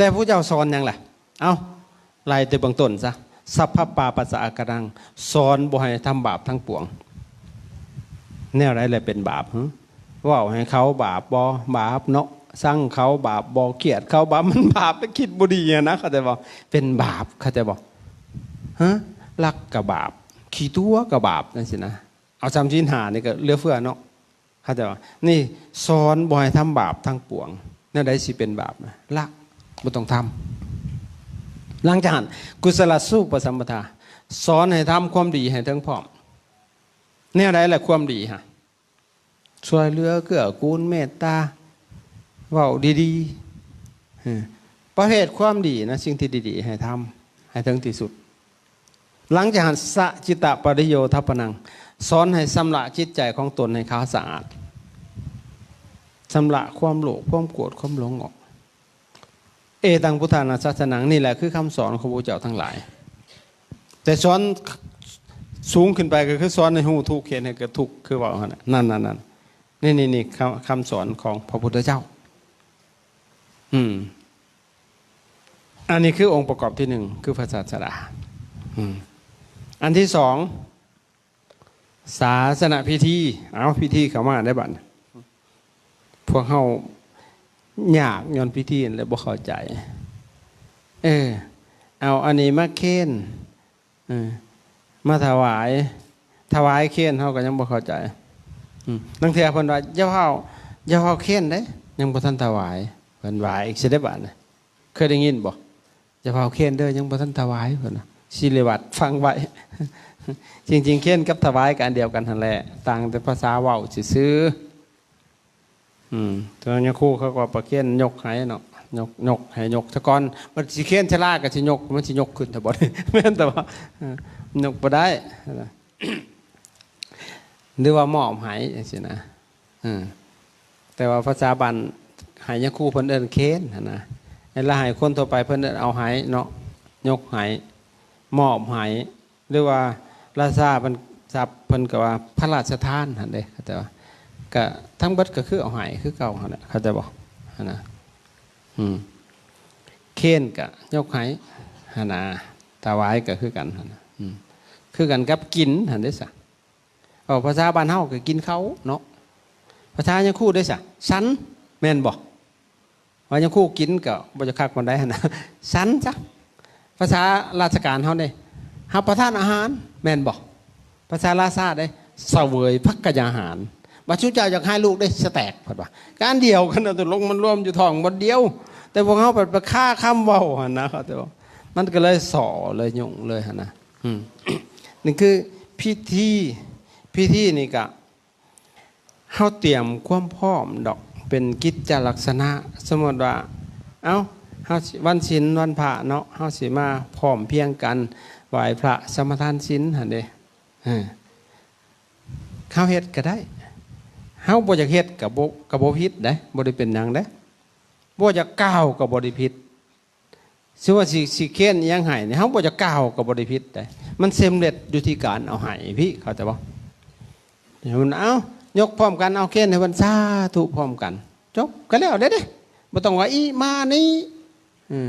ຕ່ຜູ້ເຈົ້າສອນຫຍັງລະ? ເອົ້າ ໄລ່ແຕ່ເບື້ອງຕົ້ນຊະ ສັບພະປາປັດສະອາກະນັງ ສອນບໍ່ໃຫ້ທຳບາບທັງປວງ. ແນວໃດແຫຼະເປັນບາບຫື? ເວົ້າໃຫ້ເຂົາບາບບໍ່? ບາບເນາະ. ຊັງເຂົາບາບບໍ່? ກຽດເຂົາບາບ? ມັນບາບ ໄປຄິດບໍ່ດີຫັ້ນນະ ເຂົ້າໃຈບໍ່? ເປັນບາບ ເຂົ້າໃຈບໍ່? ຮະ ລັກກະບາບ ຂີ້ຕົວະກະບາບ ຈັ່ງຊີ້ນະ. ເອົາສາມສິນຫ້ານີ້ກໍເຫຼືອເຟືອເນາະ ເຂົ້າໃຈບໍ່? ນີ້ສອນບໍ່ໃຫ້ທຳບາບທັງປວງ. ແນວໃດຊິເປັນບາບນະ? ລະ ບໍ່ຕ້ອງທຳ. ຫຼັງຈາກນັ້ນ ກຸສະລະສູປະສຳປະທາ ສອນໃຫ້ທຳຄວາມດີໃຫ້ເຖິງພ້ອມ. ແນວໃດລະຄວາມດີຫະ? ຊ່ວຍເຫຼືອເກື້ອກູນ ເມດຕາ ເວົ້າດີໆ ເອີ ປະເພດຄວາມດີນະ ສິ່ງທີ່ດີໆ ໃຫ້ທຳໃຫ້ເຖິງທີ່ສຸດ. ຫຼັງຈາກນັ້ນ ສະຈິດຕະປະລິໂຍທາປະນັງ ສອນໃຫ້ຊຳລະຈິດໃຈຂອງຕົນໃຫ້ຂາວສະອາດ ຊຳລະຄວາມໂລບ ຄວາມໂກດ ຄວາມຫຼົງອອກ. ເອຕັງພຸດທານາສາສະນັງ ນີ້ແຫຼະຄືຄຳສອນຂອງພະພຸດທະເຈົ້າທັງຫຼາຍ. ແຕ່ສອນສູງຂຶ້ນໄປກໍຄືສອນໃຫ້ຮູ້ທຸກ ເຮັດໃຫ້ເກີດທຸກ ຄືເວົ້າຫັ້ນນະ. ນັ້ນໆໆ ນີ້ໆໆ ຄຳ ຄຳສອນຂອງພະພຸດທະເຈົ້າ. ອືມ ອັນນີ້ຄືອົງປະກອບທີໜຶ່ງ ຄືພະສາດສະດາ. ອືມ ອັນທີສອງ ສາສະນະພິທີ. ເອົາ ພິທີເຂົ້າມາໄດ້ບັດ. ພວກເຮົາຍາກຍ້ອນພິທີນັ້ນແຫຼະ ບໍ່ເຂົ້າໃຈ. ເອີ ເອົາອັນນີ້ມາເຄນ ເອີ ມາຖວາຍ ຖວາຍເຄນ ເຮົາກໍຍັງບໍ່ເຂົ້າໃຈ. ອືມ ລາງເທື່ອເພິ່ນວ່າ ຢ່າເຝົ້າ ຢ່າເຝົ້າເຄນເດ້ ຍັງບໍ່ທັນຖວາຍ ເພິ່ນວ່າອີກຊິໄດ້ບາດນະ. ເຄີຍໄດ້ຍິນບໍ່? ຢ່າເຝົ້າເຄນເດີ ຍັງບໍ່ທັນຖວາຍ ເພິ່ນວ່າ. ສິລິວັດ ຟັງໄວ້. ຈິງໆ ເຄນກັບຖວາຍກໍອັນດຽວກັນຫັ້ນແຫຼະ ຕ່າງແຕ່ພາສາເວົ້າຊື່ໆ. ອືມ ແຕ່ວ່າຍາຄູເຂົາກໍປະເຄນຍົກໃຫ້ເນາະ ຍົກ ຍົກໃຫ້ ຍົກສາກ່ອນ. ບັດຊິເຄນຊະລາກໍຊິຍົກ ມັນຊິຍົກຂຶ້ນແທ້ບໍ່? ແມ່ນແຕ່ວ່າ ເອີ ຍົກບໍ່ໄດ້ ຫຼືວ່າມອບໃຫ້ຈັ່ງຊີ້ນະ. ເອີ ແຕ່ວ່າພາສາບ້ານໃຫ້ຍາຄູເພິ່ນເອີ້ນເຄນຫັ້ນນະ ແລະໃຫ້ຄົນທົ່ວໄປເພິ່ນເອີ້ນເອົາໃຫ້ເນາະ ຍົກໃຫ້ ມອບໃຫ້ ຫຼືວ່າລາຊາເພິ່ນສັບເພິ່ນກໍວ່າພະລາຊະທານຫັ້ນເດ້ ເຂົ້າໃຈບໍ່? ກະທັງເບິດກໍຄືເອົາໃຫ້ຄືເກົ່າຫັ້ນແຫຼະ ເຂົ້າໃຈບໍ່? ຫັ້ນນະ ອືມ ເຄນກະຍົກໃຫ້ຫັ້ນນະ ຖວາຍກໍຄືກັນຫັ້ນນະ ອືມ ຄືກັນກັບກິນຫັ້ນເດ້ສະ. ເວົ້າພາສາບ້ານເຮົາກໍກິນເຂົ້າເນາະ. ພາສາຍາຄູເດ້ສະ ສັນ ແມ່ນບໍ່? ວ່າຍາຄູກິນກໍບໍ່ຈະຄັກປານໃດຫັ້ນນະ ສັນຊະ. ພາສາລາຊະການເຮົາເດ້ ຮັບປະທານອາຫານ ແມ່ນບໍ່? ພາສາລາຊາເດ້ ສະເຫວີຍພັກກະຍາຫານ. ບັດຊຸມເຈົ້າຢາກໃຫ້ລູກເດ້ ສະແຕັກ ເພິ່ນວ່າ ການດຽວກັນນະ ຕົກລົງມັນລວມຢູ່ທ້ອງບ່ອນດຽວ ແຕ່ພວກເຮົາໄປ ໄປຄາຄຳເວົ້າຫັ້ນນະ ເຂົ້າໃຈບໍ່? ມັນກໍເລີຍສໍ້ເລີຍຫຍຸ້ງເລີຍຫັ້ນນະ. ອືມ ນີ້ຄືພິທີ ພິທີນີ້ກະ ເຮົາຕຽມຄວາມພ້ອມດອກ ເປັນກິດຈະລັກສະນະ. ສົມມຸດວ່າ ເອົ້າ ເຮົາຊິ ວັນສິນວັນພະເນາະ ເຮົາຊິມາພ້ອມພຽງກັນ ໄຫວ້ພະສະມາທານສິນຫັ້ນເດ້. ເອີ ເຮົາເຮັດກໍໄດ້ ເຮົາບໍ່ຢາກເຮັດກໍບໍ່ ກໍບໍ່ຜິດເດ້ ບໍ່ໄດ້ເປັນຫຍັງເດ້ ບໍ່ຢາກກ່າວກໍບໍ່ໄດ້ຜິດ. ຊິວ່າຊິ ຊິເຄນອີ່ຫຍັງໃຫ້ນີ້ ເຮົາບໍ່ຈະກ່າວກໍບໍ່ໄດ້ຜິດໃດ ມັນເສັມເລັດຢູ່ທີ່ການເອົາໃຫ້ພີ້ ເຂົ້າໃຈບໍ່? ເພິ່ນເອົາ ຍົກພ້ອມກັນ ເອົາເຄນໃຫ້ເພິ່ນ ສາທຸພ້ອມກັນ ຈົບ ກໍແລ້ວເດ້ ບໍ່ຕ້ອງວ່າ ອິມານິ ເອີ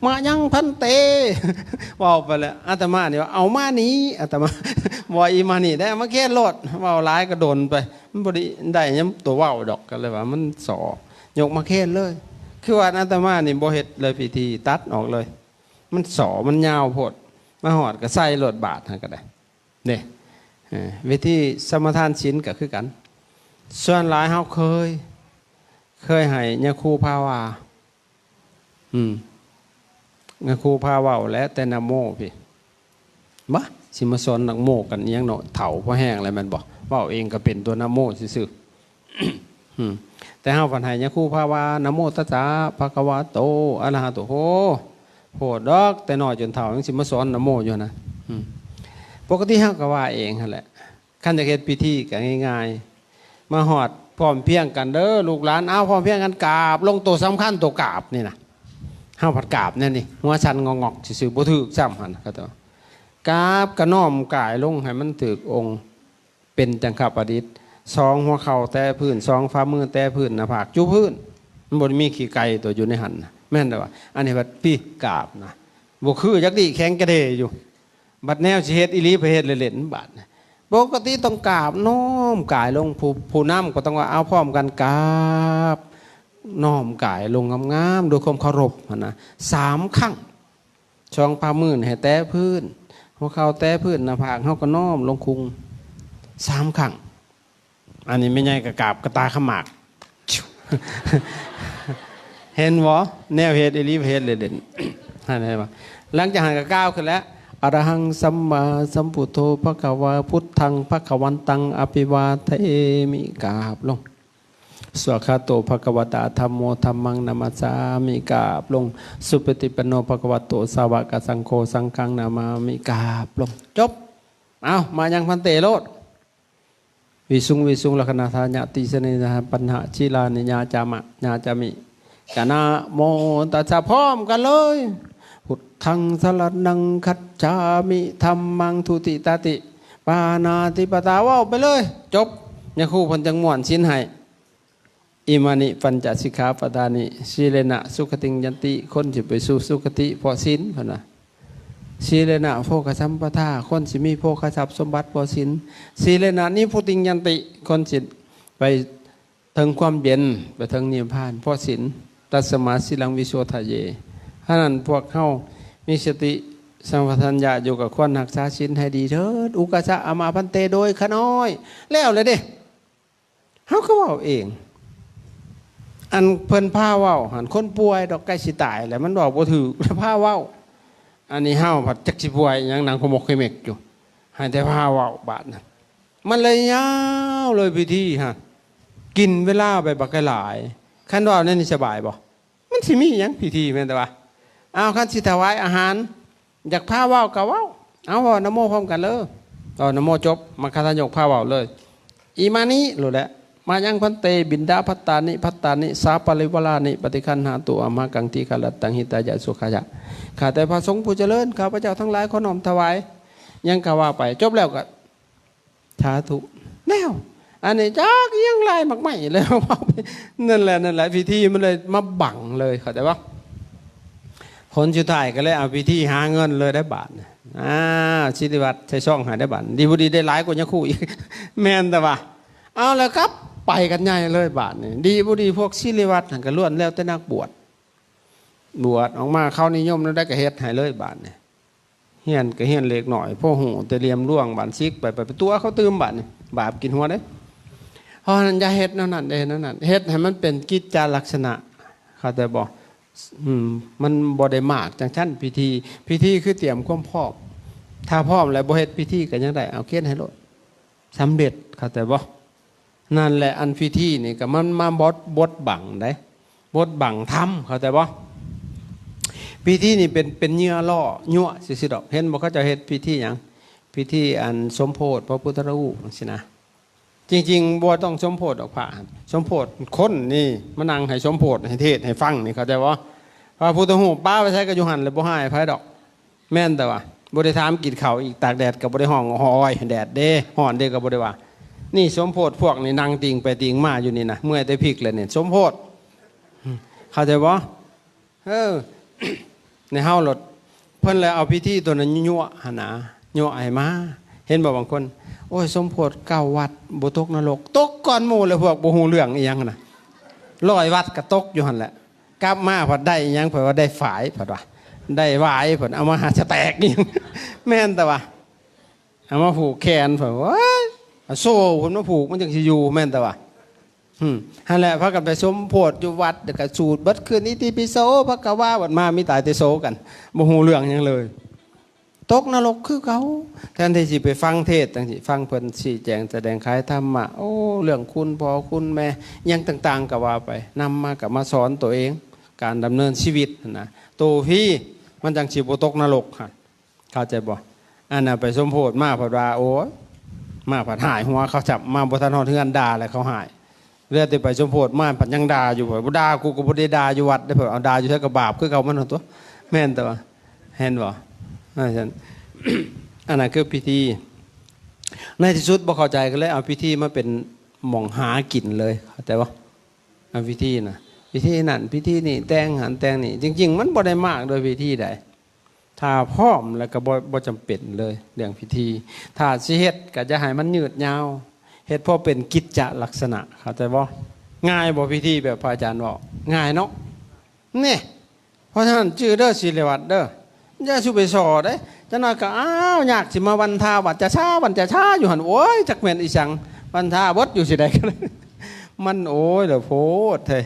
ມາຍັງພັນເຕ ເວົ້າໄປແລ້ວ ອາດຕະມານີ້ວ່າ ເອົາມານີ້ ອາດຕະມາ ບໍ່ວ່າ ອິມານິ ໄດ້ ເອົາມາເຄນໂລດ ເວົ້າຫຼາຍກໍດົນໄປ ມັນບໍ່ໄດ້ ໄດ້ຫຍັງຕົວເວົ້າດອກ ກໍເລີຍວ່າມັນສໍ້ ຍົກມາເຄນເລີຍ. ຄືວ່າອາດຕະມານີ້ບໍ່ເຮັດເລີຍພິທີ ຕັດອອກເລີຍ ມັນສໍ້ ມັນຍາວໂພດ ມາຮອດກໍໃສ່ໂລດບາດຫັ້ນກໍໄດ້ເດ້. ເອີ ວິທີສະມາທານສິນກໍຄືກັນ ສ່ວນຫຼາຍເຮົາເຄີຍ ເຄີຍໃຫ້ຍາຄູພາວ່າ ອືມ ຍາຄູພາເວົ້າແຫຼະ ແຕ່ນະໂມພີ້ ມາ ຊິມາສອນນະໂມກັນອີ່ຫຍັງເນາະ ເຖົ້າພໍແຮງແລ້ວແມ່ນບໍ່? ເວົ້າເອງກໍເປັນຕົວນະໂມຊື່ໆ. ອືມ ແຕ່ເຮົາພັດໃຫ້ຍາຄູພາວ່າ ນະໂມຕັດສະ ພະຄະວະໂຕ ອະລະຫະໂຕ ໂພ ໂພດດອກ ແຕ່ນ້ອຍຈົນເຖົ້າຍັງຊິມາສອນນະໂມຢູ່ນະ. ອືມ ປົກກະຕິເຮົາກໍວ່າເອງຫັ້ນແຫຼະ ຄັນຢາກເຮັດພິທີກໍງ່າຍໆ ມາຮອດພ້ອມພຽງກັນເດີລູກຫຼານ ເອົາພ້ອມພຽງກັນກາບລົງ ໂຕສຳຄັນໂຕກາບນີ້ນະ ເຮົາພັດກາບແນວນີ້ ຫົວສັ່ນງອກໆຊື່ໆ ບໍ່ຖືກຊ້ຳຫັ້ນ ເຂົາເຈົ້າກາບກະນ້ອມກາຍລົງໃຫ້ມັນຖືກອົງ ເປັນຈັງຄະປະດິດ ສອງຫົວເຂົ່າແຕະພື້ນ ສອງຝ່າມືແຕະພື້ນ ໜ້າຜາກຈຸພື້ນ ມັນບໍ່ໄດ້ມີຂີ້ໄກ່ຕົວຢູ່ໃນຫັ້ນນະ. ແມ່ນແລ້ວວ່າ ອັນນີ້ບັດປີກາບນະ ບໍ່ຄືຈັກດີ ແຂງກະເດຢູ່. ບັດແນວຊິເຮັດອີ່ຫຼີ ໄປເຮັດເລ່ນໆ ບາດນີ້ ປົກກະຕິຕ້ອງກາບ ນ້ອມກາຍລົງ. ຜູ້ ຜູ້ນຳກໍຕ້ອງວ່າ ເອົາ ພ້ອມກັນກາບ ນ້ອມກາຍລົງງາມໆ ດ້ວຍຄວາມເຄົາລົບຫັ້ນນະ ສາມຄັ້ງ. ສອງຝ່າມືໃຫ້ແຕະພື້ນ, ຫົວເຂົ່າແຕະພື້ນ, ໜ້າຜາກເຮົາກໍນ້ອມລົງຄຸງ ສາມຄັ້ງ. ອັນນີ້ແມ່ໃຫຍ່ກໍກາບກະຕ່າຂະໝາກ ເຫັນບໍ່? ແນວເຮັດອີ່ຫຼີ ເຮັດເລ່ນໆ ຫັ້ນເຫັນບໍ່? ຫຼັງຈາກຫັ້ນກໍກ່າວຂຶ້ນແລ້ວ ອະລະຫັງ ສຳມາສຳພຸດໂທ ພະຄະວາ ພຸດທັງ ພະຄະວັນຕັງ ອະພິວາເທມິ ກາບລົງ. ສວາກຂາໂຕ ພະຄະວະຕາ ທຳໂມ ທຳມັງ ນະມັດສາມິ ກາບລົງ. ສຸປະຕິປັນໂນ ພະຄະວະໂຕ ສາວະກະສັງໂຄ ສັງຄັງ ນະມາມິ ກາບລົງ. ຈົບ. ເອົາ ມາຍັງພັນເຕໂລດ. ວິສຸງ ວິສຸງ ລັກຂະນາທາຍະ ຕິສະເນນະ ປັນຫະ ຊີລານິ ຍາຈາມະ ຍາຈາມິ ກະນະໂມຕັດສະ ພ້ອມກັນເລີຍ. ພຸດທັງສະລະນັງຄັດສາມິ ທຳມັງທຸຕິຕາຕິ ປານາຕິປະຕາ ເວົ້າໄປເລີຍ ຈົບ. ຍາຄູເພິ່ນຈັ່ງມ້ວນສິນໃຫ້. ອິມານິ ປັນຈະສິກຂາປະດານິ ສີເລນະ ສຸຂະຕິງ ຍັນຕິ ຄົນຊິໄປສູ່ສຸຄະຕິເພາະສິນ ເພິ່ນວ່າ. ສີເລນະ ໂພຄະສຳປະທາ ຄົນຊິມີໂພຄະຊັບສົມບັດເພາະສິນ. ສີເລນະ ນິບພຸຕິງ ຍັນຕິ ຄົນຊິໄປເຖິງຄວາມເຢັນ ໄປເຖິງນິບພານເພາະສິນ. ຕັດສະມາ ສີລັງ ວິໂສທະເຍ. ສະນັ້ນ ພວກເຮົາມີສະຕິສຳປະທັນຍະຢູ່ ກໍຄວນຮັກສາສິນໃຫ້ດີເຖີດ. ອຸກະສະ ອາມາພັນເຕ ໂດຍຂະນ້ອຍ. ແລ້ວແຫຼະເດ້. ເຮົາກໍເວົ້າເອງ. ອັນເພິ່ນພາເວົ້າຫັ້ນ ຄົນປ່ວຍດອກ ໃກ້ຊິຕາຍແລ້ວ ມັນເວົ້າບໍ່ຖືກ ແລ້ວພາເວົ້າ. ອັນນີ້ເຮົາພັດຈັກຊິປ່ວຍຫຍັງ ນັ່ງຂະໝົກຂະເໝັກຢູ່ ໃຫ້ແຕ່ພາເວົ້າ. ບາດນັ້ນ ມັນເລີຍຍາວເລີຍພິທີຫັ້ນ ກິນເວລາໄປບັກຫຼາຍ. ຄັນເວົ້າແນວນີ້ສະບາຍບໍ່? ມັນຊິມີຫຍັງພິທີ ແມ່ນແຕ່ວ່າ ເອົາ ຄັນຊິຖວາຍອາຫານ ຢາກພາເວົ້າກໍເວົ້າ. ເອົາ ເວົ້ານະໂມພ້ອມກັນເລີຍ. ເວົ້ານະໂມຈົບ ມັກຄະທາຍົກພາເວົ້າເລີຍ. ອິມານິ ໂລດແຫຼະ. ມາຍັງພັນເຕ ບິນດາພັດຕານິ ພັດຕານິ ສາປະລິວາລານິ ປະຕິຄັນຫາຕຸ ອາມະຫັງ ທີຄະຣັດຕັງ ຫິຕາຍະ ສຸຂາຍະ. ຂ້າແຕ່ພະສົງຜູ້ຈະເລີນ ຂ້າພະເຈົ້າທັງຫຼາຍຂໍນ້ອມຖວາຍ. ຫຍັງກໍວ່າໄປ. ຈົບແລ້ວກໍ ສາທຸ ແລ້ວ. ອັນນີ້ຈັກອີ່ຫຍັງຫຼາຍໝາກໄມ້ແລ້ວ ນັ້ນແຫຼະ ນັ້ນແຫຼະ ພິທີມັນເລີຍມາບັງເລີຍ ເຂົ້າໃຈບໍ່? ຜົນສຸດທ້າຍກໍເລີຍເອົາພິທີຫາເງິນເລີຍໄດ້ບາດນີ້. ອ່າ ສິລິວັດໃສ່ຊອງໃຫ້ໄດ້ບາດນີ້ ດີບໍ່ດີໄດ້ຫຼາຍກວ່າຍາຄູອີກ ແມ່ນແຕ່ວ່າ. ເອົາແລ້ວກັບໄປກັນໃຫຍ່ເລີຍບາດນີ້. ດີບໍ່ດີພວກສິລິວັດຫັ້ນກໍລ້ວນແລ້ວແຕ່ນັກບວດ ບວດອອກມາ ເຂົານິຍົມແນວໃດກໍເຮັດໃຫ້ເລີຍບາດນີ້. ຮຽນກໍຮຽນເລັກໜ້ອຍ ພໍຮູ້ແຕ່ຫຼຽມຫຼວງບານສິກ ໄປ ໄປ ໄປຕົວະເຂົາຕື່ມບາດນີ້ ບາບກິນຫົວເດ້. ເພາະນັ້ນຢ່າເຮັດແນວນັ້ນເດ້ ແນວນັ້ນ ເຮັດໃຫ້ມັນເປັນກິດຈະລັກສະນະ ເຂົ້າໃຈບໍ່? ອືມ ມັນບໍ່ໄດ້ມາກຈັ່ງຊັ້ນ ພິທີ ພິທີຄືຕຽມຄວາມພ້ອມ. ຖ້າພ້ອມແລ້ວບໍ່ເຮັດພິທີກໍຍັງໄດ້ ເອົາຂຽນໃຫ້ໂລດ ສຳເລັດ ເຂົ້າໃຈບໍ່? ນັ້ນແຫຼະ ອັນພິທີນີ້ກໍມັນມາບົດ ບົດບັງໄດ໋ ບົດບັງທຳ ເຂົ້າໃຈບໍ່? ພິທີນີ້ເປັນ ເປັນເຫຍື່ອລໍ້ຍົວະຊື່ໆດອກ. ເຫັນບໍ່ ເຂົາເຈົ້າເຮັດພິທີຫຍັງ? ພິທີອັນສົມໂພດພະພຸດທະຮູບຈັ່ງຊີ້ນະ. ຈິງໆບໍ່ຕ້ອງສົມໂພດດອກ ພະສົມໂພດຄົນນີ້ ມານັ່ງໃຫ້ສົມໂພດ ໃຫ້ເທດໃຫ້ຟັງນີ້ ເຂົ້າໃຈບໍ່? ພະພຸດທະຮູບປະໄວ້ໃສກໍຢູ່ຫັ້ນແຫຼະ ບໍ່ຮ້າຍໃຜດອກ. ແມ່ນແຕ່ວ່າບໍ່ໄດ້ຖາມກິນເຂົ້າອີກ ຕາກແດດກໍບໍ່ໄດ້ຮ້ອງ ຮ້ອຍແດດເດ້ ຮ້ອນເດ້ກໍບໍ່ໄດ້ວ່າ. ນີ້ສົມໂພດພວກນີ້ນັ່ງຕິ່ງໄປຕິ່ງມາຢູ່ນີ້ນະ ເມື່ອຍແຕ່ພິກແລ້ວນີ້ ສົມໂພດ ເຂົ້າໃຈບໍ່? ເອີ ໃນເຮົາໂລດ ເພິ່ນແລ້ວເອົາພິທີຕົວນັ້ນຍົວະຫັ້ນນະ ຍົວະໃຫ້ມາ. ເຫັນບໍ່ບາງຄົນ ໂອ້ຍ ສົມໂພດເກົ້າວັດ ບໍ່ຕົກນະລົກ ຕົກກ່ອນໝູ່ແລ້ວ ພວກບໍ່ຮູ້ເລື່ອງອີ່ຫຍັງຫັ້ນນະ ຮ້ອຍວັດກໍຕົກຢູ່ຫັ້ນແຫຼະ. ກັບມາພັດໄດ້ອີ່ຫຍັງ ເພິ່ນວ່າໄດ້ຝາຍ ເພິ່ນວ່າໄດ້ຫວາຍ ເພິ່ນເອົາມາຫາສະແຕກອີ່ຫຍັງ ແມ່ນແຕ່ວ່າ ເອົາມາຜູກແຂນ ເພິ່ນວ່າ ໂສ້ເພິ່ນມາຜູກ ມັນຈັ່ງຊິຢູ່ ແມ່ນແຕ່ວ່າ ຫັ້ນແຫຼະ ພາກັນໄປສົມໂພດຢູ່ວັດ ແລ້ວກໍສູດເບິດຄືນ ອິຕິປິໂສ ພະຄະວາ ບັດມາມີຕາຍແຕ່ໂຊກັນ ບໍ່ຮູ້ເລື່ອງຫຍັງເລີຍ. ຕົກນະລົກຄືເກົ່າ. ແທນທີ່ຊິໄປຟັງເທດຈັ່ງຊີ້ ຟັງເພິ່ນຊີ້ແຈງສະແດງຂາຍທຳມະ ໂອ້ ເລື່ອງຄຸນພໍ່ຄຸນແມ່ຫຍັງຕ່າງໆກໍວ່າໄປ ນຳມາກໍມາສອນຕົວເອງ ການດຳເນີນຊີວິດຫັ້ນນະ ໂຕພີມັນຈັ່ງຊິບໍ່ຕົກນະລົກຫັ້ນ ເຂົ້າໃຈບໍ່? ອັນນ່າໄປສົມໂພດມາພັດວ່າ ໂອ້ຍ ມາພັດຫາຍຫົວເຂົາຊ້ຳ ມາບໍ່ທັນຮອດເຮືອນດ່າແລ້ວເຂົາຫາຍ. ເຫຼືອແຕ່ໄປສົມໂພດມາ ພັດຍັງດ່າຢູ່ ບໍ່ດ່າ ກູກໍບໍ່ໄດ້ດ່າຢູ່ວັດເດ້ ເພິ່ນເອົາດ່າຢູ່ໃສກໍບາບຄືເກົ່າ ມັນຫັ້ນຕົວະ ແມ່ນແຕ່ວ່າ ເຫັນບໍ່? ອັນນັ້ນ ອັນນັ້ນຄືພິທີ. ໃນທີ່ສຸດບໍ່ເຂົ້າໃຈ ກໍເລີຍເອົາພິທີມາເປັນໝ່ອງຫາກິນເລີຍ ເຂົ້າໃຈບໍ່? ເອົາພິທີນະ ພິທີນັ້ນພິທີນີ້ ແຕ່ງຫັ້ນແຕ່ງນີ້ ຈິງໆ ມັນບໍ່ໄດ້ມາກໂດຍພິທີໃດ. ຖ້າພ້ອມແລ້ວກໍບໍ່ ບໍ່ຈຳເປັນເລີຍເລື່ອງພິທີ. ຖ້າຊິເຮັດກໍຢ່າໃຫ້ມັນຍືດຍາວ ເຮັດພໍເປັນກິດຈະລັກສະນະ ເຂົ້າໃຈບໍ່? ງ່າຍບໍ່ພິທີແບບພະອາຈານເວົ້າ? ງ່າຍເນາະ ນີ້. ເພາະສະນັ້ນຈື່ເດີ ສິລິວັດເດີ ຢ່າສູ່ໄປສໍ້ເດ້. ຈັກໜ້ອຍກໍ ອ້າວ ຍາກ ຊິມາວັນທາວັດຈະຊາ ວັນຈະຊາຢູ່ຫັ້ນ ໂອ້ຍ ຈັກແມ່ນອີ່ຫຍັງ ວັນທາເບິດຢູ່ຊິໄດ້ ມັນ ໂອ້ຍ ລະໂພດແທ້.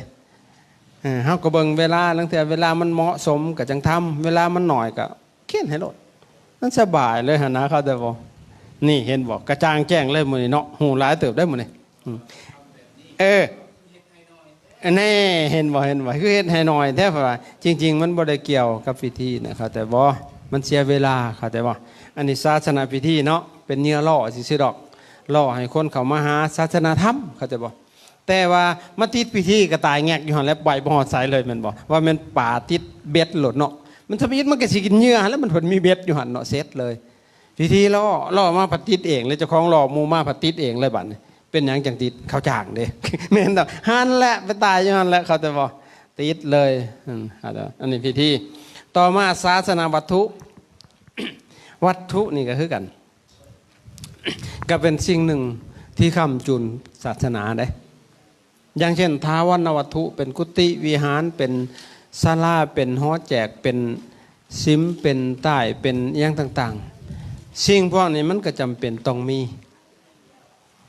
ເອີ ເຮົາກໍເບິ່ງເວລາ ລາງເທື່ອເວລາມັນເໝາະສົມກໍຈັ່ງທຳ ເວລາມັນໜ້ອຍກໍຂຽນໃຫ້ໂລດ ມັນສະບາຍເລີຍຫັ້ນນະ ເຂົ້າໃຈບໍ່? ນີ້ເຫັນບໍ່ ກະຈ່າງແຈ້ງເລີຍມື້ນີ້ເນາະ ຮູ້ຫຼາຍເຕີບໄດ໋ມື້ນີ້. ອືມ ເອີ ແນ່ ເຫັນບໍ່ ເຫັນບໍ່ ຄືເຮັດໃຫ້ໜ້ອຍແທ້ ເພາະວ່າຈິງໆ ມັນບໍ່ໄດ້ກ່ຽວກັບພິທີນະ ເຂົ້າໃຈບໍ່? ມັນເສຍເວລາ ເຂົ້າໃຈບໍ່? ອັນນີ້ສາສະໜະພິທີເນາະ ເປັນເຫຍື່ອຫຼໍ່ຊື່ໆດອກ ຫຼໍ່ໃຫ້ຄົນເຂົ້າມາຫາສາສະໜະທຳ ເຂົ້າໃຈບໍ່? ແຕ່ວ່າມາຕິດພິທີກໍຕາຍແງກຢູ່ຫັ້ນແຫຼະ ໄປບໍ່ຮອດໃສເລີຍແມ່ນບໍ່? ວ່າແມ່ນປາຕິດເບັດໂລດເນາະ ມັນທຳອິດມັນກໍຊິກິນເຫຍື່ອຫັ້ນແຫຼະ ມັນເພິ່ນມີເບັດຢູ່ຫັ້ນເນາະ ເສັດເລີຍ. ພິທີຫຼໍ່ ຫຼໍ່ມາພັດຕິດເອງເລີຍ ເຈົ້າຂອງຫຼໍ່ ໝູ່ມາພັດຕິດເອງເລີຍບາດນີ້. ເປັນຫຍັງຈັ່ງຕິດ? ເຂົາຈ້າງເດ້ ແມ່ນດອກ ຫັ້ນແຫຼະ ໄປຕາຍຢູ່ຫັ້ນແຫຼະ ເຂົ້າໃຈບໍ່? ຕິດເລີຍ. ອືມ ອັນນີ້ພິທີ. ຕໍ່ມາສາສະນະວັດຖຸ ວັດຖຸນີ້ກໍຄືກັນ ກໍເປັນສິ່ງໜຶ່ງທີ່ຄ້ຳຈຸນສາສະໜາເດ້. ຢ່າງເຊັ່ນ ຖາວອນນະວັດຖຸ ເປັນກຸຕິວິຫານ ເປັນສາລາ ເປັນຫໍແຈກ ເປັນສິມ ເປັນຕ່າຍ ເປັນຫຍັງຕ່າງໆ ສິ່ງພວກນີ້ມັນກໍຈຳເປັນຕ້ອງມີ.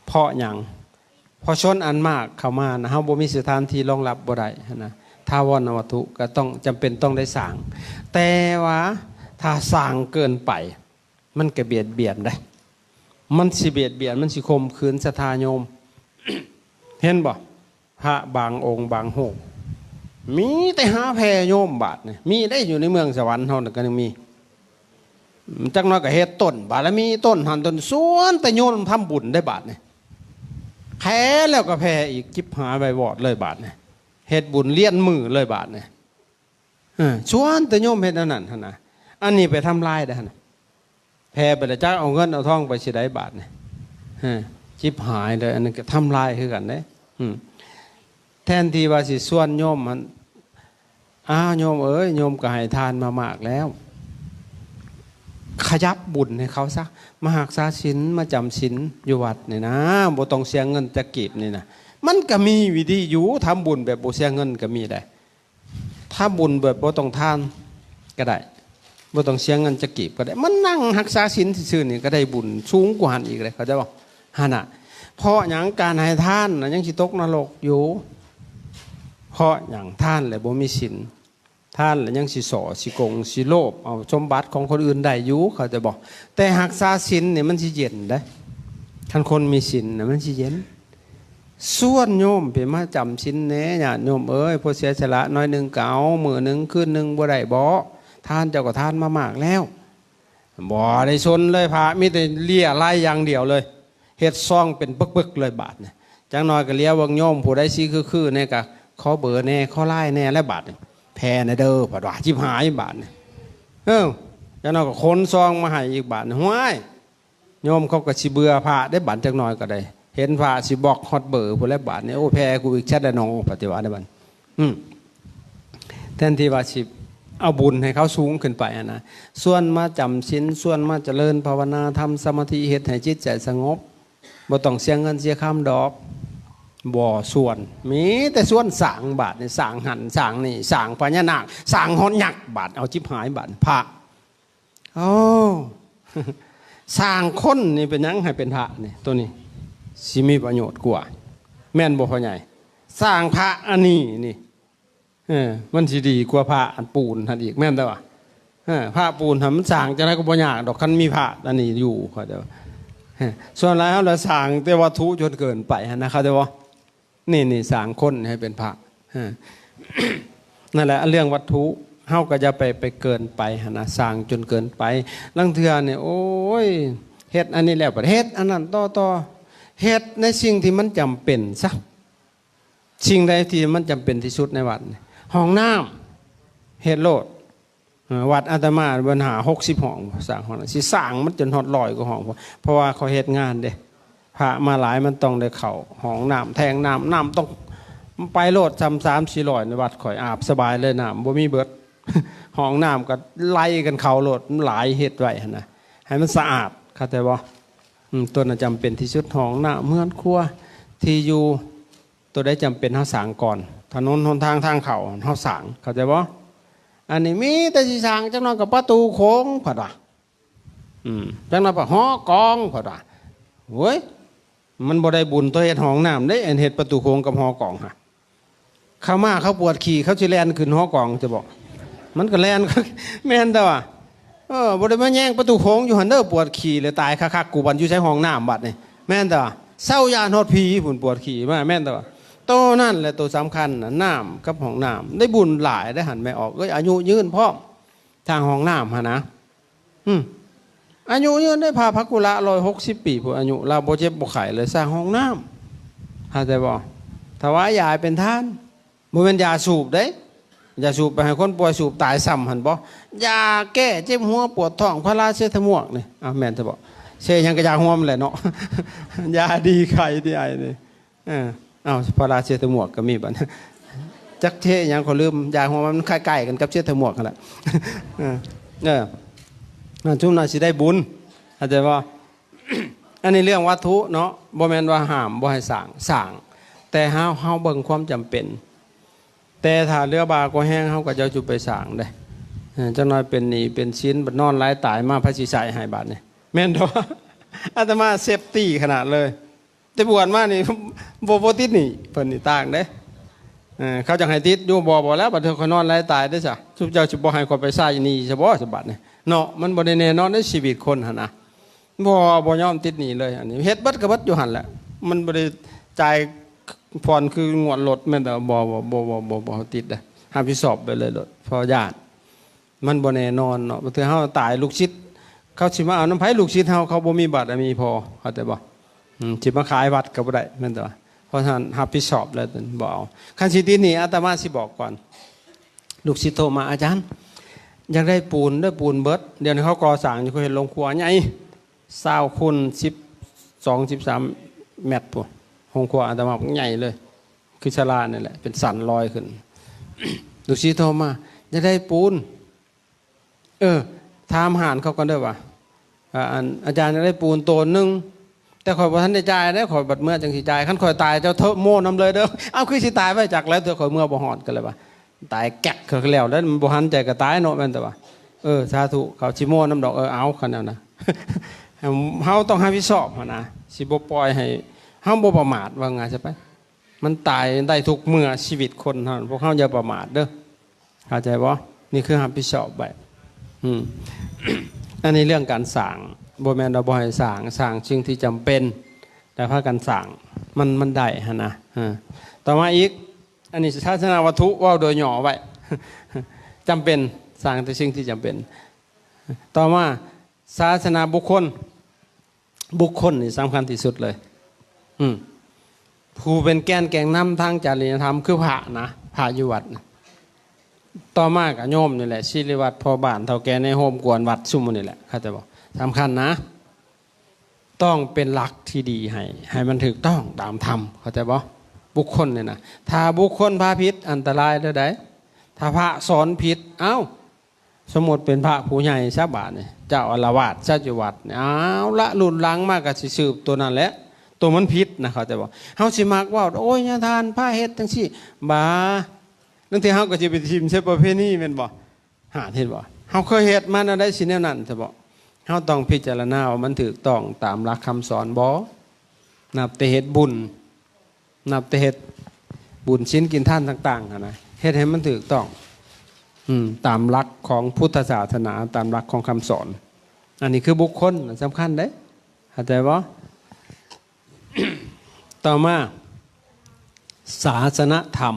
ເພາະຫຍັງ? ເພາະຊົນອັນມາກເຂົ້າມານະ ເຮົາບໍ່ມີສະຖານທີ່ຮອງຮັບບໍ່ໄດ້ຫັ້ນນະ ຖາວອນນະວັດຖຸກໍຕ້ອງ ຈຳເປັນຕ້ອງໄດ້ສ້າງ. ແຕ່ວ່າຖ້າສ້າງເກີນໄປ ມັນກໍບຽດບຽນໄດ໋ ມັນຊິບຽດບຽນ ມັນຊິຂົ່ມຂືນສັດທາໂຍມ. ເຫັນບໍ່? ພະບາງອົງບາງຮູບ ມີແຕ່ຫາແຜ່ໂຍມບາດນີ້ ມີໄດ໋ ຢູ່ໃນເມືອງສະຫວັນເຮົານະກໍຍັງມີ. ຈັກໜ້ອຍກໍເຮັດຕົ້ນບາລະມີ ຕົ້ນຫັ້ນຕົ້ນ ຊວນແຕ່ໂຍມທຳບຸນໄດ໋ບາດນີ້ ແຜ່ແລ້ວກໍແຜ່ອີກ ຈິບຫາຍໄວວອດເລີຍບາດນີ້ ເຮັດບຸນລຽນມື້ເລີຍບາດນີ້. ເອີ ຊວນແຕ່ໂຍມເຮັດແນວນັ້ນຫັ້ນນະ ອັນນີ້ໄປທຳລາຍໄດ້ຫັ້ນນະ ແຜ່ໄປແລ້ວຈັກເອົາເງິນເອົາທອງໄປຊິໄດ້ບາດນີ້ ເອີ ຈິບຫາຍເລີຍ. ອັນນັ້ນກໍທຳລາຍຄືກັນເດ້. ອືມ ແທນທີ່ວ່າຊິຊວນໂຍມຫັ້ນ ອ້າວ ໂຍມເອີຍ ໂຍມກໍໃຫ້ທານມາມາກແລ້ວ ຂະຫຍັບບຸນໃຫ້ເຂົາຊະ ມາຮັກສາສິນ ມາຈຳສິນຢູ່ວັດນີ້ນະ ບໍ່ຕ້ອງເສຍເງິນຈັກກີບນີ້ນະ. ມັນກໍມີວິທີຢູ່ ທຳບຸນແບບບໍ່ເສຍເງິນກໍມີໄດ໋. ທຳບຸນແບບບໍ່ຕ້ອງທານກໍໄດ້ ບໍ່ຕ້ອງເສຍເງິນຈັກກີບກໍໄດ້ ມານັ່ງຮັກສາສິນຊື່ໆນີ້ກໍໄດ້ບຸນສູງກວ່າຫັ້ນອີກເດ້ ເຂົ້າໃຈບໍ່? ຫັ້ນນະ ເພາະຫຍັງ? ການໃຫ້ທານນະຍັງຊິຕົກນະລົກຢູ່. ເພາະຫຍັງ? ທານແລ້ວບໍ່ມີສິນ ທານແລ້ວຍັງຊິສໍ້ ຊິໂກງ ຊິໂລບເອົາສົມບັດຂອງຄົນອື່ນໄດ້ຢູ່ ເຂົ້າໃຈບໍ່? ແຕ່ຮັກສາສິນນີ້ມັນຊິເຢັນເດ້ ຄັນຄົນມີສິນນະມັນຊິເຢັນ. ຊວນໂຍມໄປມາຈຳສິນແດ່ ຍາດໂຍມເອີຍ ພໍເສຍສະຫຼະໜ້ອຍໜຶ່ງກໍເອົາ ມື້ໜຶ່ງຄືນໜຶ່ງບໍ່ໄດ້ບໍ? ທານເຈົ້າກໍທານມາມາກແລ້ວ ບໍ່ໄດ້ສົນເລີຍພະ ມີແຕ່ເລຍໄລຢ່າງດຽວເລີຍ ເຮັດຊອງເປັນປຶກໆເລີຍບາດນີ້. ຈັກໜ້ອຍກໍຫຼຽວເບິ່ງໂຍມຜູ້ໃດຊິຄືໆແດ່ກໍຂໍເບີແດ່ ຂໍລາຍແດ່ແລ້ວບາດນີ້ ແຜ່ແດ່ເດີ ເພິ່ນວ່າ ຈິບຫາຍບາດນີ້. ເອີ ຈັກໜ້ອຍກໍຂົນຊອງມາໃຫ້ອີກບາດນີ້ ຫ້ວຍ ໂຍມເຂົາກໍຊິເບື່ອພະໄດ້ບາດ ຈັກໜ້ອຍກໍໄດ້ ເຫັນພະຊິບລັອກຮອດເບີພຸ້ນແຫຼະບາດນີ້. ໂອ້ ແຜ່ກູອີກແຊັດແລ້ວໜໍ ປະຕິວັດໄດ້ບາດ. ອືມ ແທນທີ່ວ່າຊິເອົາບຸນໃຫ້ເຂົາສູງຂຶ້ນໄປຫັ້ນນະ ຊວນມາຈຳສິນ ຊວນມາຈະເລີນພາວະນາ ທຳສະມາທິ ເຮັດໃຫ້ຈິດໃຈສະຫງົບ ບໍ່ຕ້ອງເສຍເງິນເສຍຄຳດອກ ບໍ່ຊວນ ມີແຕ່ຊວນສ້າງບາດນີ້ ສ້າງຫັ້ນສ້າງນີ້ ສ້າງພະຍານາກ ສ້າງຮອດຍັກ ບາດເອົາຈິບຫາຍບາດພະ. ໂອ້ ສ້າງຄົນນີ້ເປັນຫຍັງໃຫ້ເປັນພະນີ້ ໂຕນີ້ຊິມີປະໂຫຍດກວ່າ ແມ່ນບໍ່ພໍ່ໃຫຍ່? ສ້າງພະອັນນີ້ນີ້ ເອີ ມັນຊິດີກວ່າພະອັນປູນຫັ້ນອີກ ແມ່ນແຕ່ວ່າ ເອີ ພະປູນຫັ້ນມັນສ້າງຈັ່ງໃດກໍບໍ່ຍາກດອກ ຄັນມີພະອັນນີ້ຢູ່ ເຂົ້າໃຈບໍ່? ເອີ ສ່ວນຫຼາຍເຮົາລະສ້າງແຕ່ວັດຖຸຈົນເກີນໄປຫັ້ນນະ ເຂົ້າໃຈບໍ່? ນີ້ ນີ້ສ້າງຄົນໃຫ້ເປັນພະ ເອີ ນັ້ນແຫຼະ ເລື່ອງວັດຖຸ ເຮົາກໍຢ່າໄປ ໄປເກີນໄປຫັ້ນນະ ສ້າງຈົນເກີນໄປ. ລາງເທື່ອນີ້ ໂອ້ຍ ເຮັດອັນນີ້ແລ້ວ ບັດເຮັດອັນນັ້ນຕໍ່ ເຮັດໃນສິ່ງທີ່ມັນຈຳເປັນຊະ. ສິ່ງໃດທີ່ມັນຈຳເປັນທີ່ສຸດໃນວັດນີ້ ຫ້ອງນ້ຳ ເຮັດໂລດ. ເອີ ວັດອາດຕະມາບັນຫາຫົກສິບຫ້ອງ ສ້າງຫ້ອງ ຊິສ້າງມັນຈົນຮອດຮ້ອຍກວ່າຫ້ອງ ເພາະວ່າເຂົາເຮັດງານເດ້ ພະມາຫຼາຍ ມັນຕ້ອງໄດ້ເຂົ້າຫ້ອງນ້ຳ ແທງນ້ຳ ນ້ຳຕ້ອງ ໄປໂລດ ຊ່ຳສາມສີ່ຮ້ອຍໃນວັດຂ້ອຍ ອາບສະບາຍເລີຍ ນ້ຳບໍ່ມີເບິດ ຫ້ອງນ້ຳກໍໄລ່ກັນເຂົ້າໂລດ ມັນຫຼາຍເຮັດໄວ້ຫັ້ນນະ ໃຫ້ມັນສະອາດ ເຂົ້າໃຈບໍ່? ອືມ ຕົວນັ້ນຈຳເປັນທີ່ສຸດ ຫ້ອງນ້ຳ ເຮືອນຄົວ ທີ່ຢູ່ ຕົວໃດຈຳເປັນເຮົາສ້າງກ່ອນ ຖະໜົນຫົນທາງ ທາງເຂົ້າເຮົາສ້າງ ເຂົ້າໃຈບໍ່? ອັນນີ້ມີແຕ່ຊິສ້າງ ຈັກໜ້ອຍກໍປະຕູໂຂງ ເພິ່ນວ່າ ອືມ ຈັກໜ້ອຍປະ ຫໍກອງ ເພິ່ນວ່າ ໂອ້ຍ ມັນບໍ່ໄດ້ບຸນຕໍ່ເຮັດຫ້ອງນ້ຳເດ້ ອັນເຮັດປະຕູໂຂງກັບຫໍກອງຫະ ເຂົາມາເຂົາປວດຂີ້ ເຂົາຊິແລ່ນຂຶ້ນຫໍກອງ ຈະບອກ ມັນກໍແລ່ນ ແມ່ນແຕ່ວ່າ ເອີ ບໍ່ໄດ້ມາແຍງປະຕູໂຂງຢູ່ຫັ້ນເດີ ປວດຂີ້ແລ້ວຕາຍຄັກໆ ກູບັດຢູ່ໃສຫ້ອງນ້ຳບັດນີ້ ແມ່ນແຕ່ວ່າ ເຊົາຢ້ານຮອດຜີພຸ້ນ ປວດຂີ້ມາ ແມ່ນແຕ່ວ່າ ໂຕນັ້ນແຫຼະໂຕສຳຄັນນະ ນ້ຳກັບຫ້ອງນ້ຳ ໄດ້ບຸນຫຼາຍໄດ໋ຫັ້ນ ແມ່ອອກເອີຍ ອາຍຸຍືນພ້ອມ ທາງຫ້ອງນ້ຳຫັ້ນນະ ອືມ ອາຍຸຍືນໄດ໋ ພະພັກຄຸລະ ຮ້ອຍຫົກສິບປີພຸ້ນ ອາຍຸລາວບໍ່ເຈັບບໍ່ໄຂ້ເລີຍ ສ້າງຫ້ອງນ້ຳ ເຂົ້າໃຈບໍ່? ຖວາຍຢາເປັນທານ ບໍ່ແມ່ນຢາສູບເດ້ ຢາສູບໄປໃຫ້ຄົນປ່ວຍສູບຕາຍຊ້ຳຫັ້ນບໍ່? ຢາແກ້ເຈັບຫົວປວດທ້ອງ ພາລາເຊຕາມວກນີ້ ອ້າວ ແມ່ນຊະບໍ່? ເຊຫຍັງກໍຢາຮ່ວມແຫຼະເນາະ ຢາດີໄຂ້ດີໄອນີ້ ເອີ ເອົາ ພາລາເຊຕາມວກກໍມີບັດ ຈັກເຊຫຍັງຂ້ອຍລືມ ຢາຮ່ວມມັນຄ້າຍໆກັນກັບເຊຕາມວກຫັ້ນແຫຼະ ເອີ ເອີ ນັ້ນ ຊຸມນັ້ນຊິໄດ້ບຸນ ເຂົ້າໃຈບໍ່? ອັນນີ້ເລື່ອງວັດຖຸເນາະ ບໍ່ແມ່ນວ່າຫ້າມບໍ່ໃຫ້ສ້າງ ສ້າງ ແຕ່ເຮົາ ເຮົາເບິ່ງຄວາມຈຳເປັນ ແຕ່ຖ້າເຫຼືອບາກວ່າແຮງ ເຮົາກໍຈະຈຸໄປສ້າງເດ້ ເອີ ຈັກໜ້ອຍເປັນໜີ້ເປັນສິນ ບັດນອນຫຼາຍຕາຍມາ ໃຜຊິໃຊ້ໃຫ້ບາດນີ້ ແມ່ນບໍ່? ອາດຕະມາເຊັບຕີຂະໜາດເລີຍ ແຕ່ບວດມານີ້ ບໍ່ ບໍ່ຕິດໜີ້ ເພິ່ນນີ້ຕ່າງເດ້ ເອີ ເຂົາຈະໃຫ້ຕິດຢູ່ ບໍ່ ບໍ່ແລ້ວ ບັດເທື່ອຂ້ອຍນອນຫຼາຍຕາຍເດ້ຊະ ຊຸມເຈົ້າຊິບໍ່ໃຫ້ຂ້ອຍໄປໃຊ້ໜີ້ຊະບໍ່ ສະບັດນີ້ເນາະ ມັນບໍ່ໄດ້ແນ່ນອນໃນຊີວິດຄົນຫັ້ນນະ ບໍ່ ບໍ່ຍອມຕິດໜີ້ເລີຍ ອັນນີ້ເຮັດເບິດກໍເບິດຢູ່ຫັ້ນແຫຼະ ມັນບໍ່ໄດ້ຈ່າຍຜ່ອນຄືງວດລົດ ແມ່ນແຕ່ ບໍ່ ບໍ່ ບໍ່ ບໍ່ ບໍ່ ບໍ່ຕິດເດ້ ຮັບຜິດຊອບໄປເລີຍໂລດ ເພາະຢ້ານ ມັນບໍ່ແນ່ນອນເນາະ ບາງເທື່ອເຮົາຕາຍ ລູກສິດເຂົາຊິມາເອົານຳໃຜ? ລູກສິດເຮົາ ເຂົາບໍ່ມີບາດມີພໍ ເຂົ້າໃຈບໍ່? ອືມ ຊິມາຂາຍວັດກໍບໍ່ໄດ້ ແມ່ນແຕ່ວ່າ ເພາະສະນັ້ນຮັບຜິດຊອບແລ້ວ ບໍ່ເອົາ ຄັນຊິຕິດໜີ້ ອາດຕະມາຊິບອກກ່ອນ ລູກສິດໂທມາ ອາຈານ ຢາກໄດ້ປູນເດີ ປູນເບິດ ດຽວນີ້ເຂົາກໍ່ສ້າງຢູ່ ເຂົາເຮັດໂຮງຄົວໃຫຍ່ ຊາວຄູນສິບສອງ ສິບສາມແມັດພຸ້ນ ໂຮງຄົວອາດຕະມາໃຫຍ່ເລີຍ ຄືສາລານີ້ແຫຼະ ເປັນສັນລອຍຂຶ້ນ ລູກສິດໂທມາ ຢາກໄດ້ປູນ ເອີ ຖາມຮ້ານເຂົາກ່ອນເດີວ່າ ອາ ອັນ ອາຈານຢາກໄດ້ປູນໂຕນໜຶ່ງ ແຕ່ຂ້ອຍບໍ່ທັນໄດ້ຈ່າຍເດ້ ຂ້ອຍບັດເມືອຈັ່ງຊິຈ່າຍ ຄັນຂ້ອຍຕາຍເຈົ້າໂທໂມນຳເລີຍເດີ ເອົ້າ ຄືຊິຕາຍໄວຈັກ ແລ້ວເທື່ອຂ້ອຍເມືອບໍ່ຮອດ ກໍເລີຍວ່າ ຕາຍແກັກ ຂ້ອຍກໍແລ້ວ ແລ້ວມັນບໍ່ຫັນໃຈກໍຕາຍເນາະ ແມ່ນແຕ່ວ່າ ເອີ ສາທຸ ເຂົາຊິໂມນຳດອກ ເອີ ເອົາ ຄັນແນວນັ້ນ ເຮົາຕ້ອງຮັບຜິດຊອບຫັ້ນນະ ຊິບໍ່ປ່ອຍໃຫ້ ເຮົາບໍ່ປະໝາດ ວ່າງ່າຍຊະໄປ ມັນຕາຍໄດ້ທຸກເມື່ອ ຊີວິດຄົນເຮົາ ພວກເຮົາຢ່າປະໝາດເດີ ເຂົ້າໃຈບໍ່? ນີ້ຄືຮັບຜິດຊອບໄວ້ ອືມ ອັນນີ້ເລື່ອງການສ້າງ ບໍ່ແມ່ນວ່າບໍ່ໃຫ້ສ້າງ ສ້າງສິ່ງທີ່ຈຳເປັນ ແຕ່ພາກັນສ້າງ ມັນ ມັນໄດ້ຫັ້ນນະ ເອີ ຕໍ່ມາອີກ ອັນນີ້ສາສະໜະວັດຖຸ ເວົ້າໂດຍຫຍໍ້ໄວ້ ຈຳເປັນ ສ້າງແຕ່ສິ່ງທີ່ຈຳເປັນ ຕໍ່ມາ ສາສະໜະບຸກຄົນ ບຸກຄົນນີ້ສຳຄັນທີ່ສຸດເລີຍ ອືມ ຜູ້ເປັນແກນແກງນຳທາງຈະລິຍະທຳ ຄືພະນະ ພະຢູ່ວັດນະ ຕໍ່ມາກໍໂຍມນີ້ແຫຼະ ສິລິວັດ ພໍ່ບ້ານ ເຖົ້າແກ່ໃນໂຮມກວນວັດ ຊຸມໝູ່ນີ້ແຫຼະ ເຂົ້າໃຈບໍ່? ສຳຄັນນະ ຕ້ອງເປັນຫຼັກທີ່ດີໃຫ້ ໃຫ້ມັນຖືກຕ້ອງຕາມທຳ ເຂົ້າໃຈບໍ່? ບຸກຄົນນີ້ນະ ຖ້າບຸກຄົນພາຜິດ ອັນຕະລາຍເລີຍໃດ໋ ຖ້າພະສອນຜິດ ເອົ້າ ສົມມຸດເປັນພະຜູ້ໃຫຍ່ຊະບາດນີ້ ເຈົ້າອາລະວາດຊະຢູ່ວັດນີ້ ເອົາລະ ລຸ້ນຫຼັງມາກໍຊິສືບຕົວນັ້ນແຫຼະ ຕົວມັນຜິດນະ ເຂົ້າໃຈບໍ່? ເຮົາຊິມັກເວົ້າ ໂອ້ຍ ຍາທ່ານພາເຮັດຈັ່ງຊີ້ ບາ ລາງເທື່ອເຮົາກໍຊິໄປຖິ້ມໃສ່ປະເພນີແມ່ນບໍ່? ຫາ ເຫັນບໍ່? ເຮົາເຄີຍເຮັດມາແນວໃດ ຊິແນວນັ້ນຊະບໍ່? ເຮົາຕ້ອງພິຈາລະນາວ່າມັນຖືກຕ້ອງຕາມຫຼັກຄຳສອນບໍ່? ນັບແຕ່ເຮັດບຸນ ນັບແຕ່ເຮັດບຸນສິນກິນທານຕ່າງໆຫັ້ນນະ ເຮັດໃຫ້ມັນຖືກຕ້ອງ ອືມ ຕາມຫຼັກຂອງພຸດທະສາສະໜາ ຕາມຫຼັກຂອງຄຳສອນ ອັນນີ້ຄືບຸກຄົນ ສຳຄັນເດ້ ເຂົ້າໃຈບໍ່? ຕໍ່ມາ ສາສະນະທຳ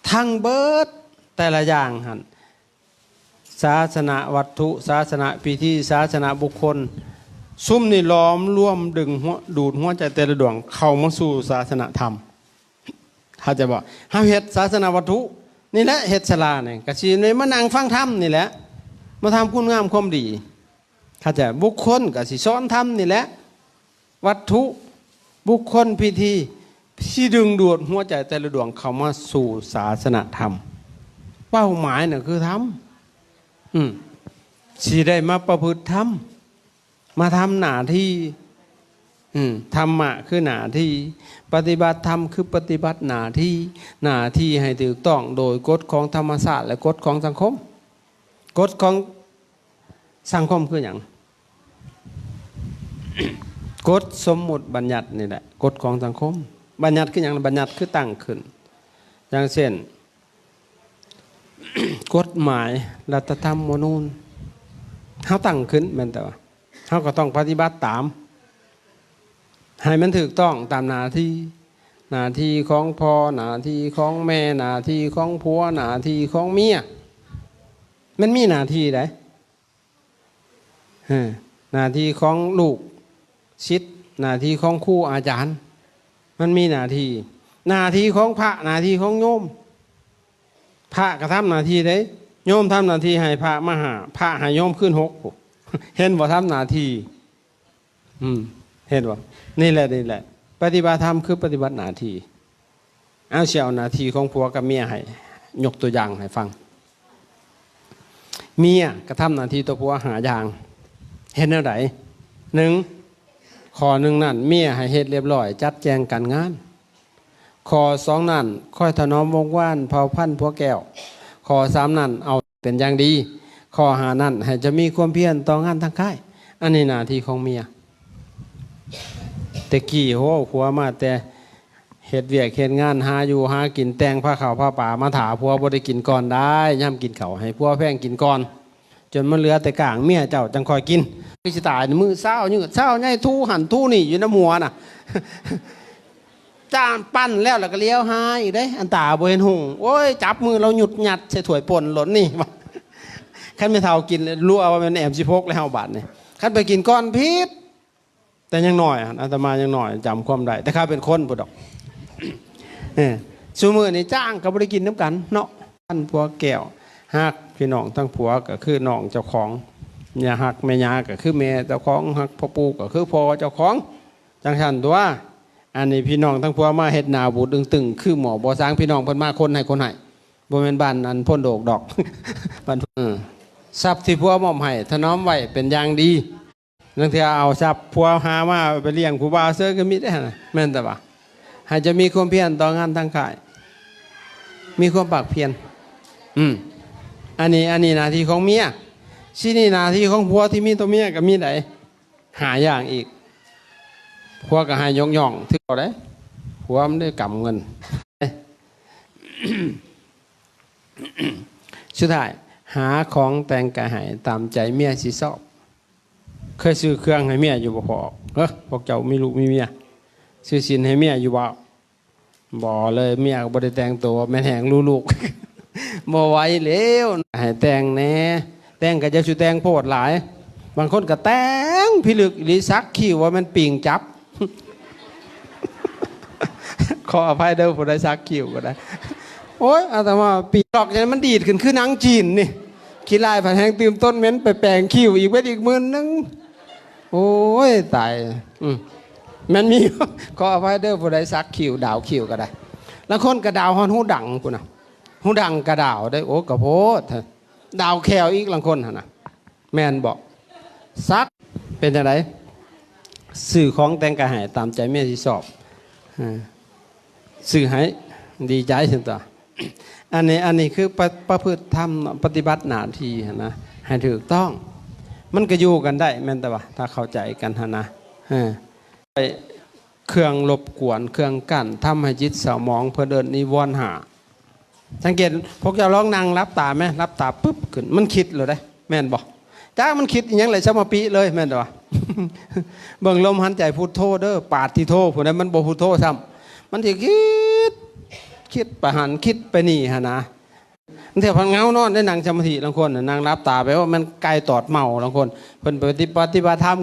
ທັງເບິດແຕ່ລະຢ່າງຫັ້ນ ສາສະນະວັດຖຸ ສາສະນະພິທີ ສາສະນະບຸກຄົນ ຊຸມນີ້ຫຼອມລວມດຶງຫົວ ດູດຫົວໃຈແຕ່ລະດວງເຂົ້າມາສູ່ສາສະນະທຳ ເຂົ້າໃຈບໍ່? ເຮົາເຮັດສາສະນະວັດຖຸນີ້ແຫຼະ ເຮັດສາລານີ້ ກະຊິໄດ້ມານັ່ງຟັງທຳນີ້ແຫຼະ ມາທຳຄຸນງາມຄວາມດີ ເຂົ້າໃຈ? ບຸກຄົນກະຊິສອນທຳນີ້ແຫຼະ ວັດຖຸ ບຸກຄົນ ພິທີ ຊິດຶງດູດຫົວໃຈແຕ່ລະດວງເຂົ້າມາສູ່ສາສະນະທຳ. ເປົ້າໝາຍນະຄືທຳ ອືມ ຊິໄດ້ມາປະພຶດທຳ ມາທຳໜ້າທີ່ ອືມ ທຳມະຄືໜ້າທີ່ ປະຕິບັດທຳຄືປະຕິບັດໜ້າທີ່ ໜ້າທີ່ໃຫ້ຖືກຕ້ອງໂດຍກົດຂອງທຳມະຊາດ ແລະ ກົດຂອງສັງຄົມ. ກົດຂອງສັງຄົມຄືຫຍັງ? ກົດສົມມຸດບັນຍັດນີ້ແຫຼະ ກົດຂອງສັງຄົມ. ບັນຍັດຄືຫຍັງ? ບັນຍັດຄືຕັ້ງຂຶ້ນ. ຢ່າງເຊັ່ນ ກົດໝາຍລັດຖະທຳມະນູນ ເຮົາຕັ້ງຂຶ້ນ ແມ່ນແຕ່ວ່າເຮົາກໍຕ້ອງປະຕິບັດຕາມ ໃຫ້ມັນຖືກຕ້ອງຕາມໜ້າທີ່, ໜ້າທີ່ຂອງພໍ່, ໜ້າທີ່ຂອງແມ່, ໜ້າທີ່ຂອງຜົວ, ໜ້າທີ່ຂອງເມຍ. ມັນມີໜ້າທີ່ໃດ໋ ເອີ ໜ້າທີ່ຂອງລູກ ສິດ, ໜ້າທີ່ຂອງຄູອາຈານ ມັນມີໜ້າທີ່. ໜ້າທີ່ຂອງພະ, ໜ້າທີ່ຂອງໂຍມ. ພະກໍທຳໜ້າທີ່ເດ້, ໂຍມທຳໜ້າທີ່ໃຫ້ພະມາຫ້າ, ພະໃຫ້ໂຍມຄືນຫົກ. ເຫັນບໍ່? ທຳໜ້າທີ່. ອືມ ເຫັນບໍ່? ນີ້ແຫຼະ, ນີ້ແຫຼະ ປະຕິບັດທຳຄືປະຕິບັດໜ້າທີ່. ເອົາ ຊິເອົາໜ້າທີ່ຂອງຜົວກັບເມຍໃຫ້ ຍົກຕົວຢ່າງໃຫ້ຟັງ. ເມຍກະທຳໜ້າທີ່ຕໍ່ຜົວຫ້າຢ່າງ. ເຮັດແນວໃດ? ໜຶ່ງ ຂໍ້ໜຶ່ງນັ້ນ ເມຍໃຫ້ເຮັດລຽບລ້ອຍ ຈັດແຈງການງານ. ຂໍ້ສອງນັ້ນ ຄອຍຖະໜອມວົງວານເຜົ່າພັນຜົວແກ້ວ. ຂໍ້ສາມນັ້ນ ເອົາເປັນຢ່າງດີ. ຂໍ້ຫ້ານັ້ນ ໃຫ້ເຈົ້າມີຄວາມພຽນຕໍ່ງານທາງກາຍ. ອັນນີ້ໜ້າທີ່ຂອງເມຍ. ແຕ່ກີ້ ໂຫ ຜົວມາແຕ່ເຮັດວຽກເຮັດງານ ຫາຢູ່ຫາກິນ ແຕ່ງພາເຂົ້າພາປາມາຖ້າຜົວບໍ່ໄດ້ກິນກ່ອນໄດ໋. ຍາມກິນເຂົ້າໃຫ້ຜົວແພງກິນກ່ອນ ຈົນມັນເຫຼືອແຕ່ກ້າງ ເມຍເຈົ້າຈັ່ງຄ່ອຍກິນ. ຄືຊິຕາຍ ມື້ເຊົ້າຍືດເຊົ້າໃຫຍ່ ທູຫັ້ນທູນີ້ຢູ່ນຳຫົວນະ. ຈ້າງປັ້ນແລ້ວ ແລ້ວກໍລ້ຽວຫາອີກເດ້ ອັນຕາບໍ່ເຫັນຫຸ່ງ. ໂອ້ຍ ຈັບມືລາວຫຍຸດຍັດໃສ່ຖ້ວຍປົ່ນໂລດນີ້. ຄັນແມ່ເຖົ້າກິນລົວວ່າແມ່ນແອມສິບຫົກແລ້ວເຮົາບາດນີ້. ຄັນໄປກິນກ່ອນຜິດ. ແຕ່ຍັງນ້ອຍ ອາດຕະມາຍັງນ້ອຍ ຈຳຄວາມໄດ້ ແຕ່ຂ້າເປັນຄົນພຸ້ນດອກ. ເອີ ຊຸມື້ນີ້ຈ້າງກໍບໍ່ໄດ້ກິນນຳກັນເນາະ. ພັນຜົວແກ້ວ ຮັກພີ່ນ້ອງທັງຜົວກໍຄືນ້ອງເຈົ້າຂອງ, ຢາກຮັກແມ່ຍ່າກໍຄືແມ່ເຈົ້າຂອງ, ຮັກພໍ່ປູ່ກໍຄືພໍ່ເຈົ້າຂອງ. ຈັ່ງຊັ້ນຕົວະ. ອັນນີ້ພີ່ນ້ອງທັງຜົວມາເຮັດໜ້າບູດຕຶງໆ ຄືໝໍ້ບໍ່ສາງ. ພີ່ນ້ອງເພິ່ນມາຄົນໃຫ້ຄົນໃຫ້ ບໍ່ແມ່ນບ້ານອັນພົນໂດກດອກ. ບ້ານ ເອີ ຊັບທີ່ຜົວມອບໃຫ້ ຖະໜອມໄວ້ເປັນຢ່າງດີ. ລາງເທື່ອເອົາຊັບຜົວຫາມາໄປລ້ຽງຜູ້ບ່າວເສີຍກໍມີເດ້ຫັ້ນນະ. ແມ່ນແຕ່ວ່າ ໃຫ້ເຈົ້າມີຄວາມພຽນຕໍ່ງານທາງກາຍ ມີຄວາມພາກພຽນ. ອືມ ອັນນີ້ ອັນນີ້ໜ້າທີ່ຂອງເມຍ. ຊິນີ້ໜ້າທີ່ຂອງຜົວທີ່ມີຕໍ່ເມຍກໍມີໃດ໋ ຫ້າຢ່າງອີກ. ຜົວກໍໃຫ້ຍົກຍ້ອງຖືກເອົາໄດ໋ ຜົວມັນໄດ້ກຳເງິນ. ສຸດທ້າຍ ຫາຂອງແຕ່ງກາຍໃຫ້ຕາມໃຈເມຍຊິຊອບ. ເຄີຍຊື້ເຄື່ອງໃຫ້ເມຍຢູ່ບໍ່ພໍ່? ເອີ ພວກເຈົ້າມີລູກມີເມຍ ຊື້ສິນໃຫ້ເມຍຢູ່ບໍ່? ບໍ່ເລີຍ, ເມຍກໍບໍ່ໄດ້ແຕ່ງໂຕ ແມ່ນແຮ່ງຮູ້ລູກ. ບໍ່ໄຫວແລ້ວ ໃຫ້ແຕ່ງແດ່. ແຕ່ງກໍຢ່າສູ່ແຕ່ງໂພດຫຼາຍ. ບາງຄົນກໍແຕ່ງພິລຶກອີ່ຫຼີ ສັກຄິ້ວວ່າແມ່ນປີງຈັບ. ຂໍອະໄພເດີ້ ຜູ້ໃດສັກຄິ້ວກໍໄດ້. ໂອ້ຍ ອາດຕະມາປີຕອກຈັ່ງນັ້ນ ມັນດີດຂຶ້ນຄືໜັງຈີນນີ້. ຂີ້ລ້າຍຜັດແຮງຕື່ມຕົ້ນເໝັນ ໄປແປງຄິ້ວອີກ ເບິດອີກໝື່ນໜຶ່ງ. ໂອ້ຍ ຕາຍ. ອືມ ແມ່ນມີ. ຂໍອະໄພເດີ້ ຜູ້ໃດສັກຄິ້ວ ດາວຄິ້ວກໍໄດ້. ລາງຄົນກໍດາວຮອດຫູດັງພຸ້ນນະ. ຫູດັງກໍດາວໄດ້. ໂອ້ ກະໂພດ. ດາວແຂ້ວອີກ ລາງຄົນຫັ້ນນະ. ແມ່ນບໍ່? ສັກ ເປັນຈັ່ງໃດ? ຊື້ຂອງແຕ່ງກາຍໃຫ້ຕາມໃຈເມຍຊິຊອບ. ເອີ ຊື້ໃຫ້ ດີໃຈຊັ້ນຕົວະ. ອັນນີ້ ອັນນີ້ຄືປະ ປະພຶດທຳເນາະ ປະຕິບັດໜ້າທີ່ຫັ້ນນະ ໃຫ້ຖືກຕ້ອງ. ມັນກໍຢູ່ກັນໄດ້ ແມ່ນແຕ່ວ່າ ຖ້າເຂົ້າໃຈກັນຫັ້ນນະ. ເອີ ເຄື່ອງລົບກວນ ເຄື່ອງກັ້ນ ທຳໃຫ້ຈິດເສົ້າໝອງ ເພິ່ນເອີ້ນນິວອນຫ້າ. ສັງເກດ ພວກເຈົ້າລອງນັ່ງຫຼັບຕາແມ ຫຼັບຕາປຶບຂຶ້ນ ມັນຄິດໂລດເດ້ ແມ່ນບໍ່? ຈັກມັນຄິດອີ່ຫຍັງແຫຼະ ສະມາປິເລີຍ ແມ່ນບໍ່? ເບິ່ງລົມຫາຍໃຈ ພຸດໂທເດີ້ ປາດທິໂທ ຜູ້ໃດມັນບໍ່ພຸດໂທຊ້ຳ ມັນຊິຄິດ ຄິດໄປຫັ້ນຄິດໄປນີ້ຫັ້ນນະ. ບາງເທື່ອພັດເຫງົານອນໄດ້ ນັ່ງສະມາທິ ລາງຄົນນະ ນັ່ງຫຼັບຕາ ແປວ່າແມ່ນໄກ່ຕອດເມົາ. ລາງຄົນເພິ່ນໄປປະຕິ ປະຕິບັດທຳ